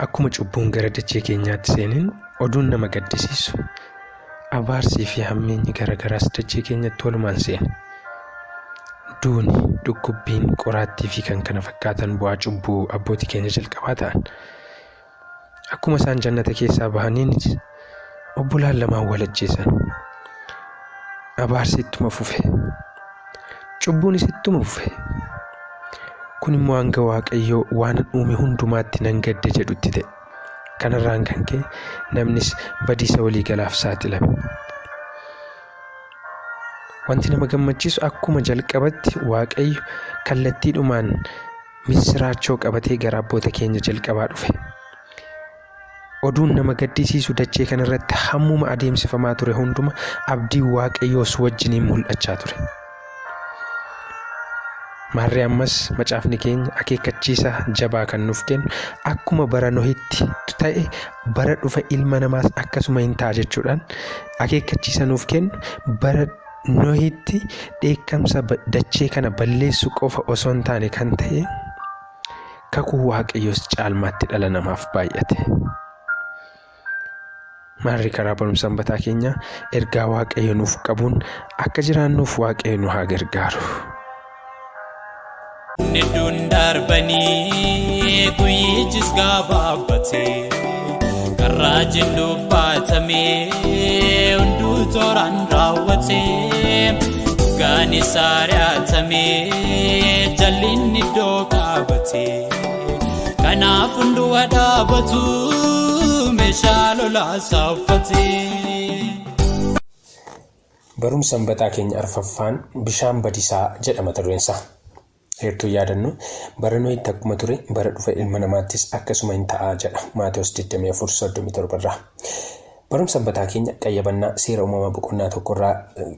Akkuma cubbuun gara dachee keenyaatti seeneen oduun nama gaddisiisu abaarsii fi hammeenyi garaagaraas dachee keenyatti walumaan seene. Duuni, dhukkubbiin, qoraattii fi kan kana fakkaatan bu'aa cubbuu abbootii keenya jalqabaa ta'an. Akkuma isaan jannata keessaa bahaniinis obbolaan lamaan wal ajjeesan. Abaarsi ittuma fufe. Cubbuunis ittuma fufe. Kun immoo hanga Waaqayyoo waanan uume hundumaatti nan gadde jedhutti ta'e. Kanarraan kan ka'e namnis badiisa waliigalaaf saaxilame. Wanti nama gammachiisu akkuma jalqabatti Waaqayyo kallattiidhumaan missiraachoo qabatee gara abboota keenya jalqabaa dhufe. Oduun nama gaddisiisu dachee kanarratti hammuma adeemsifamaa ture hunduma abdiin Waaqayyoos wajjiniin mul'achaa ture. Maarree ammas macaafni keenya akeekkachiisa jabaa kan nuuf kennu akkuma bara Nohitti ta'e bara dhufa ilma namaas akkasuma hin ta'a jechuudhaan akeekkachiisa nuuf kennu bara Nohitti dheekkamsa dachee kana balleessu qofa osoo hin taane kan ta'e kakuu Waaqayyoos caalmaatti dhala namaaf baay'ate. Maarri karaa barumsa sanbataa keenya ergaa Waaqayyo nuuf qabuun akka jiraannuuf Waaqayyo nu haa gargaaru. Hedduun darbanii guyyichis gabaabbate karraa jennuu baatamee hunduu tooraan raawwate dhugaan isaa ari'atamee jallinni iddoo qabate kanaaf hunduu dhaabatu meeshaa lolaa isaa uffate. Barumsa sanbataa keenya arfaffaan bishaan badisaa jedha mata dureen isaa. Heertuu yaadannu bara Nohitti akkuma ture bara dhufa ilma namaattis akkasuma hin ta'a jedha Maatewos 24:37 irraa. Barumsa sanbataa keenya qayyabannaa seera uumamaa boqonnaa tokkorraa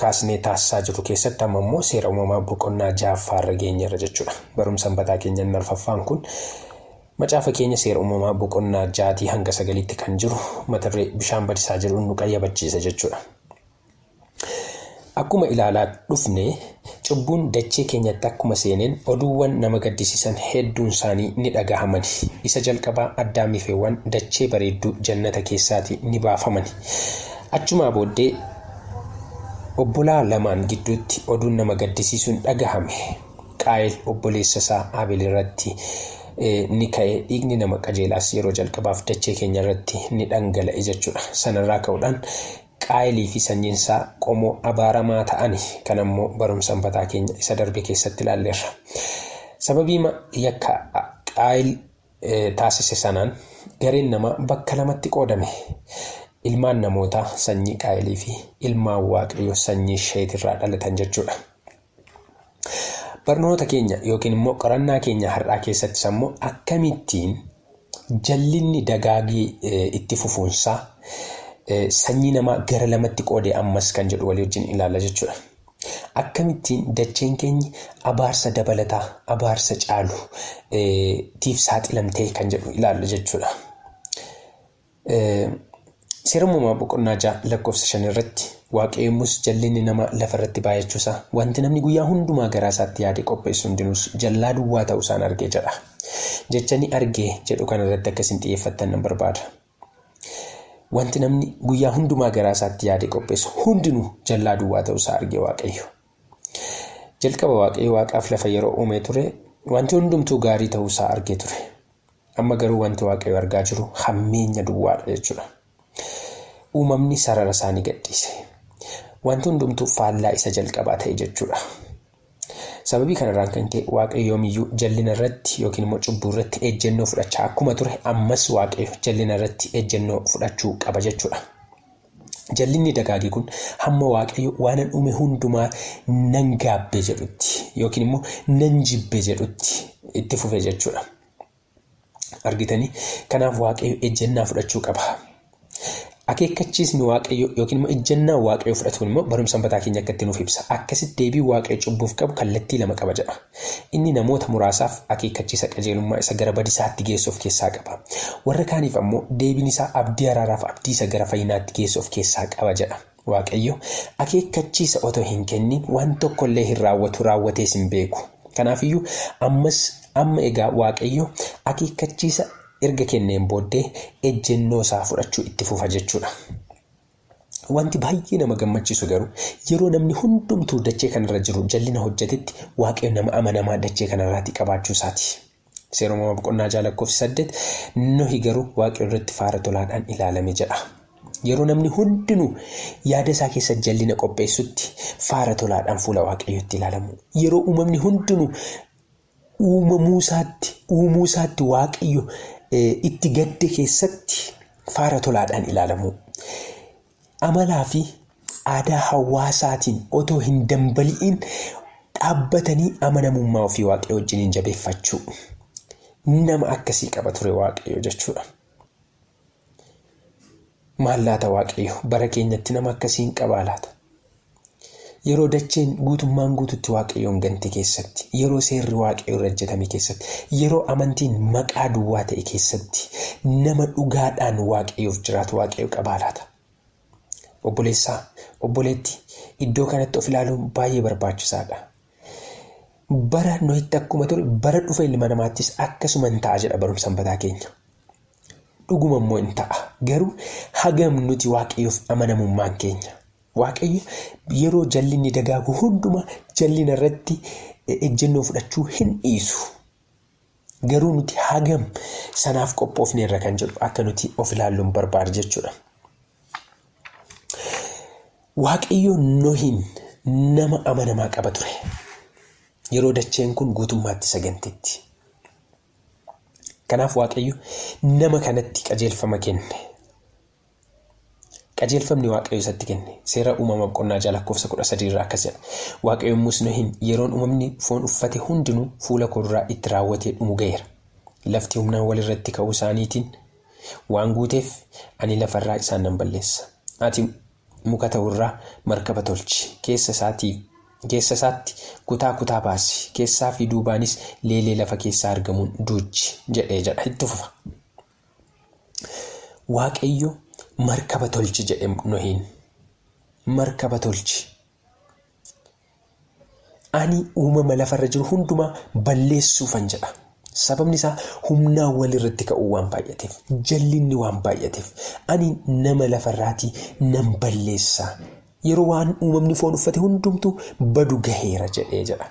kaasnee taasisaa jirru keessatti amma immoo seera uumamaa boqonnaa ja'affaarra geenyeerra jechuudha. Barumsa sanbataa keenya inni arfaffaan kun macaafa keenya seera uumamaa boqonnaa ja'atii hanga sagaliitti kan jiru mata duree bishaan badisaa jedhuun nu qayyabachiisa jechuudha. Akkuma ilaalaa dhufne cubbuun dachee keenyatti akkuma seeneen oduuwwan nama gaddisiisan hedduun isaanii ni dhagahamani. Isa jalqabaa Addaamii fi Hewwan dachee bareedduu jannata keessaatii ni baafamani. Achumaa booddee obbolaa lamaan gidduutti oduun nama gaddisiisuun dhagahame. Qaayel obboleessa isaa Abel irratti ni ka'e dhiigni nama qajeelaas yeroo jalqabaaf dachee keenya irratti ni dhangala'e jechuudha. Sanarraa ka'uudhaan Qaayelii fi sanyiin isaa qomoo abaaramaa ta'ani. Kana immoo barumsa sanbataa keenya isa darbe keessatti ilaalleerra. Sababiima yakka Qaayel taasise sanaan gareen namaa bakka lamatti qoodame. Ilmaan namootaa sanyii Qaayelii fi ilmaan Waaqayyoo sanyii Sheetirraa dhalatan jechuudha. Barnoota keenya yookiin immoo qorannaa keenya har'aa keessattis ammoo akkamittiin jallinni dagaagee itti fufuunsaa sanyii namaa gara lamatti qoodee ammas kan jedhu walii wajjin ilaalla jechuudha. Akkamittiin dacheen keenya abaarsa dabalataa, abaarsa caalu tiif saaxilamtee kan jedhu ilaalla jechuudha. Seera uumamaa boqonnaa 6 lakkoofsa 5 irratti Waaqayyo yommus jallinni namaa lafa irratti baay'achuu isaa wanti namni guyyaa hundumaa garaa isaatti yaadee qopheessu hundinuus jallaa duwwaa ta'uu isaan arge jedha. Jecha ni arge jedhu kana irratti akka isin xiyyeeffattan nan barbaada. Wanti namni guyyaa hundumaa garaa isaatti yaadee qopheessu hundinuu jallaa duwwaa ta'uu isaa arge Waaqayyo. Jalqaba Waaqayyo waaqaaf lafa yeroo uumee ture wanti hundumtuu gaarii ta'uu isaa argee ture. Amma garuu wanti Waaqayyo argaa jiru hammeenya duwwaadha jechuudha. Uumamni sarara isaa ni gadhiise. Wanti hundumtuu faallaa isa jalqabaa ta'e jechuudha. Sababii kanarraan kan ka'e Waaqayyo yoomiyyuu jallina irratti yookiin immoo cubbuu irratti ejjennoo fudhachaa akkuma ture ammas Waaqayyo jallina irratti ejjennoo fudhachuu qaba jechuudha. Jallinni dagaage kun hamma Waaqayyo waanan uume hundumaa nan gaabbe jedhutti yookiin immoo nan jibbe jedhutti itti fufe jechuudha. Argitanii? Kanaaf Waaqayyo ejjennaa fudhachuu qaba. Akeekkachiisni Waaqayyo yookiin immoo ejjennaan Waaqayyo fudhatu kun immoo barumsa sanbataa keenya akkatti nuuf ibsa. Akkasitti deebii Waaqayyo cubbuuf qabu kallattii lama qaba jedha. Inni namoota muraasaaf akeekkachiisa qajeelummaa isa gara badisaatti geessu of keessaa qaba. Warra kaaniif ammoo deebiin isaa abdii araaraaf abdii isa gara fayyinaatti geessu of keessaa qaba jedha. Waaqayyo akeekkachiisa otoo hin kennin waan tokko illee hin raawwatu raawwatees hin beeku. Kanaafiyyuu ammas amma egaa Waaqayyo akeekkachiisa erga kenneen booddee ejjennoo isaa fudhachuu itti fufa jechuudha. Wanti baay'ee nama gammachiisu garuu yeroo namni hundumtuu dachee kanarra jiru jallina hojjetetti Waaqayyo nama amanamaa dachee kanarraatti qabaachuu isaati. Seera uumamaa boqonnaa 6 lakkoofsa 8 Nohi garuu Waaqayyo irratti faara tolaadhaan ilaalame jedha. Yeroo namni hundinuu yaada isaa keessa jallina qopheessutti faara tolaadhaan fuula Waaqayyootti ilaalamu. Yeroo uumamni hundinuu uumuu isaatti Waaqayyo itti gadde keessatti faara tolaadhaan ilaalamu. Amalaa fi aadaa hawaasaatiin otoo hin dambali'in dhaabbatanii amanamummaa ofii Waaqayyo wajjiniin jabeeffachuu. Nama akkasii qaba ture Waaqayyo jechuudha. Maal laata Waaqayyo bara keenyatti nama akkasii hin qabaa laata? Yeroo dacheen guutummaan guututti Waaqayyoon gante keessatti, yeroo seerri Waaqayyoo irra hojjetame keessatti, yeroo amantiin maqaa duwwaa ta'e keessatti nama dhugaadhaan Waaqayyoof jiraatu Waaqayyo qabaa laata? Obboleessaa, obboleetti, iddoo kanatti of ilaaluun baay'ee barbaachisaadha. Bara Nohitti akkuma ture bara dhufa ilma namaattis akkasuma hin ta'a jedha barumsa sanbataa keenya. Dhuguma immoo hin ta'a. Garuu hagam nuti Waaqayyoof amanamummaan keenya. Waaqayyo yeroo jallinni dagaagu hunduma jallina irratti ejjennoo fudhachuu hin dhiisu. Garuu nuti hagam sanaaf qophoofneerra kan jedhu akka nuti of ilaalluun barbaada jechuudha. Waaqayyo Nohiin nama amanamaa qaba ture. Yeroo dacheen kun guutummaatti saganteetti. Kanaaf Waaqayyo nama kanatti qajeelfama kenne. Qajeelfamni Waaqayyo isatti kenne seera uumama boqonnaa 6 lakkoofsa 13 irraa akkas jedha. Waaqayyo yommus Nohiin yeroon uumamni foon uffate hundinuu fuula koo duraa itti raawwatee dhumu ga'eera. Lafti humnaan walirratti ka'uu isaaniitiin waan guuteef ani lafarraa isaan nan balleessa. Ati muka ta'urraa markaba tolchi. Keessa isaatti kutaa kutaa baasi. Keessaa fi duubaanis leelee lafa keessaa argamuun duuchi jedhee jedha. Itti fufa. Waaqayyo markaba tolchi jedhe Nohiin. Markaba tolchi. Ani uumama lafarra jiru hundumaa balleessuufan jedha. Sababni isaa humnaan walirratti ka'uu waan baay'ateef, jallinni waan baay'ateef, ani nama lafarraatii nan balleessa. Yeroo waan uumamni foon uffate hundumtuu badu gaheera jedhee jedha.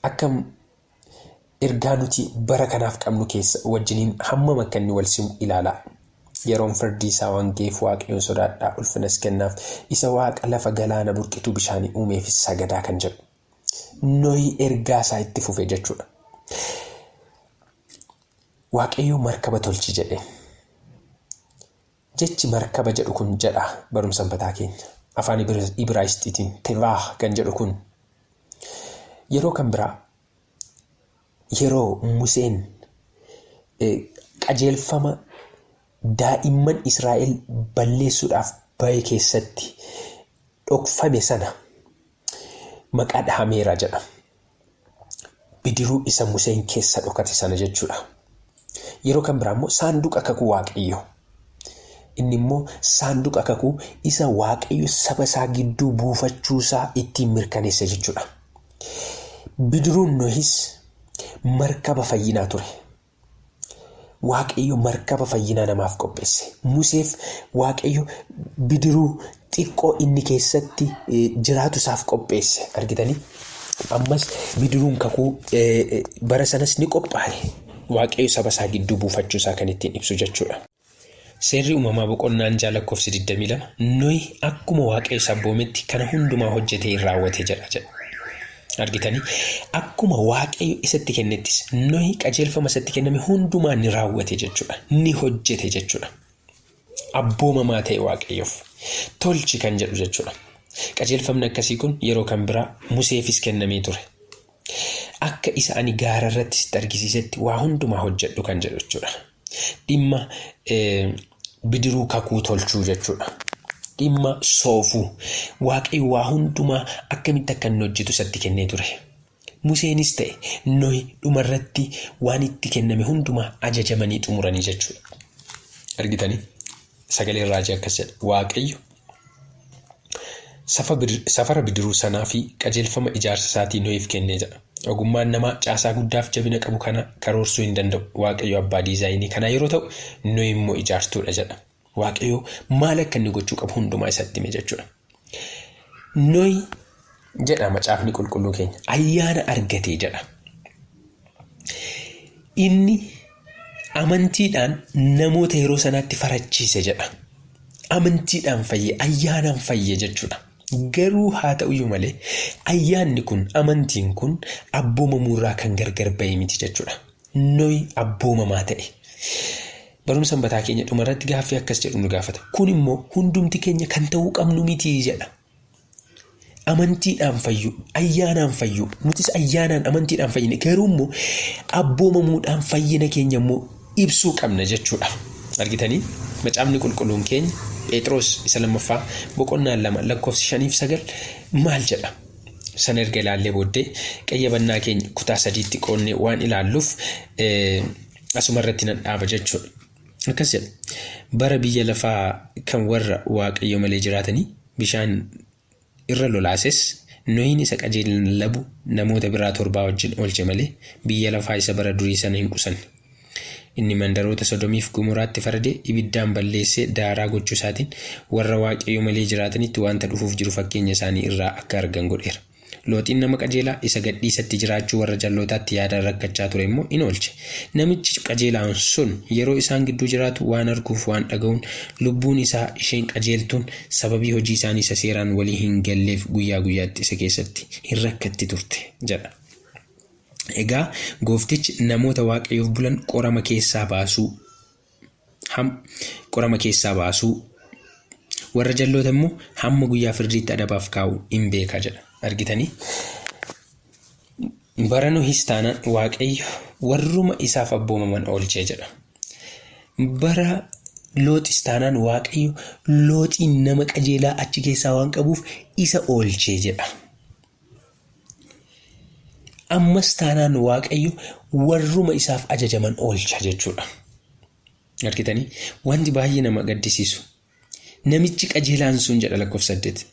Akkam ergaa nuti bara kanaaf qabnu keessa wajjiniin hammam akka inni wal simu ilaalaa. Yeroon firdii isaa waan ga'eef Waaqayyoon sodaadhaa ulfinas kennaaf isa waaqa lafa galaana burqituu bishaanii uumeefis sagadaa kan jedhu. Nohi ergaa isaa itti fufe jechuudha. Waaqayyo markaba tolchi jedhe. Jechi markaba jedhu kun jedha barumsa sanbataa keenya. Afaan Ibraayisxiitiin tevaa kan jedhu kun yeroo kan biraa yeroo Museen qajeelfama daa'imman Israa'el balleessuudhaaf bahe keessatti dhokfame sana maqaa dhahameera jedha. Bidiruu isa Museen keessa dhokate sana jechuudha. Yeroo kan biraa immoo saanduqa kakuu Waaqayyo. Inni immoo saanduqa kakuu isa Waaqayyo saba isaa gidduu buufachuusaa ittiin mirkaneesse jechuudha. Bidiruun Nohis markaba fayyinaa ture. Waaqayyo markaba fayyinaa namaaf qopheesse. Museef Waaqayyo bidiruu xiqqoo inni keessatti jiraatu isaaf qopheesse. Argitanii? Ammas bidiruun kakuu bara sanas ni qophaa'e. Waaqayyo saba isaa gidduu buufachuu isaa kan ittiin ibsu jechuudha. Seerri uumamaa boqonnaan 6 lakkoofsi 22 Nohi akkuma Waaqayyo isa abboometti kana hundumaa hojjetee hin raawwate jedha. Argitanii? Akkuma Waaqayyo isatti kennettis Nohi qajeelfama isatti kenname hundumaa ni raawwate jechuudha. Ni hojjete jechuudha. Abboomamaa ta'e Waaqayyoof. Tolchi kan jedhu jechuudha. Qajeelfamni akkasii kun yeroo kan biraa Museefis kennamee ture. Akka isa ani gaara irratti sitti argisiisetti waa hundumaa hojjedhu kan jedhu jechuudha. Dhimma bidiruu kakuu tolchuu jechuudha. Dhimma soofuu. Waaqayyo waa hundumaa akkamitti akka inni hojjetu isatti kennee ture. Museenis ta'e Nohi dhumarratti waan itti kenname hundumaa ajajamanii xumuranii jechuudha. Argitanii? Sagaleen raajii akkas jedha. Waaqayyo Safara bidiruu sanaa fi qajeelfama ijaarsa isaatii Nohiif kennee jedha. Ogummaan namaa caasaa guddaaf jabina qabu kana karoorsuu hin danda'u. Waaqayyo abbaa diizaayinii kanaa yeroo ta'u, Nohi immoo ijaartuudha jedha. Waaqayyo maal akka inni gochuu qabu hundumaa isatti hime jechuudha. Nohi jedha macaafni qulqulluu keenya ayyaana argatee jedha. Inni amantiidhaan namoota yeroo sanaatti farachiise jedha. Amantiidhaan fayye, ayyaanaan fayye jechuudha. Garuu haa ta'uyyuu malee ayyaanni kun, amantiin kun abboomamuurraa kan gargar ba'e miti jechuudha. Nohi abboomamaa ta'e. Barumsa sanbataa keenya dhumarratti gaaffii akkas jedhu nu gaafata. Kun immoo hundumti keenya kan ta'uu qabnu miti jedha. Amantiidhaan fayyu, ayyaanaan fayyu, nutis ayyaanaan amantiidhaan fayyine, garuu immoo abboomamuudhaan fayyina keenya immoo ibsuu qabna jechuudha. Argitanii, macaafni qulqulluun keenya Phexros isa lammaffaa boqonnaan 2 lakkoofsi 5 fi 9 maal jedha? Sana erga ilaallee booddee qayyabannaa keenya kutaa sadiitti qoonnee waan ilaalluuf asuma irratti nan dhaaba jechuudha. Akkas jedha. Bara biyya lafaa kan warra Waaqayyo malee jiraatanii bishaan irra lolaases, Nohiin isa qajeelina lallabu namoota biraa torbaa wajjin oolche malee biyya lafaa isa bara durii sana hin qusanne. Inni mandaroota Sodomiif Gomoraatti faradee ibiddaan balleessee daaraa gochuu isaatiin warra Waaqayyo malee jiraatanitti wanta dhufuuf jiru fakkeenya isaanii irraa akka argan godheera. Looxiin nama qajeelaa isa gadhiisatti jiraachuu warra jallootaatti yaadaan rakkachaa ture immoo in oolche. Namichi qajeelaan sun yeroo isaan gidduu jiraatu waan arguuf waan dhaga'uun lubbuun isaa isheen qajeeltuun sababii hojii isaanii isa seeraan walii hin galleef guyyaa guyyaatti isa keessatti hin rakkatti turte jedha. Egaa gooftichi namoota Waaqayyoof bulan qorama keessaa baasuu, qorama keessaa baasuu, warra jalloota immoo hamma guyyaa firdiitti adabaaf kaa'u hin beeka jedha. Argitanii? Bara Nohis taanaan Waaqayyo warruma isaaf abboomaman oolchee jedha. Bara Looxis taanaan Waaqayyo Looxiin nama qajeelaa achi keessaa waan qabuuf isa oolchee jedha. Ammas taanaan Waaqayyo warruma isaaf ajajaman oolcha jechuudha. Argitanii, wanti baay'ee nama gaddisiisu. Namichi qajeelaan sun jedha lakkoofsa 8.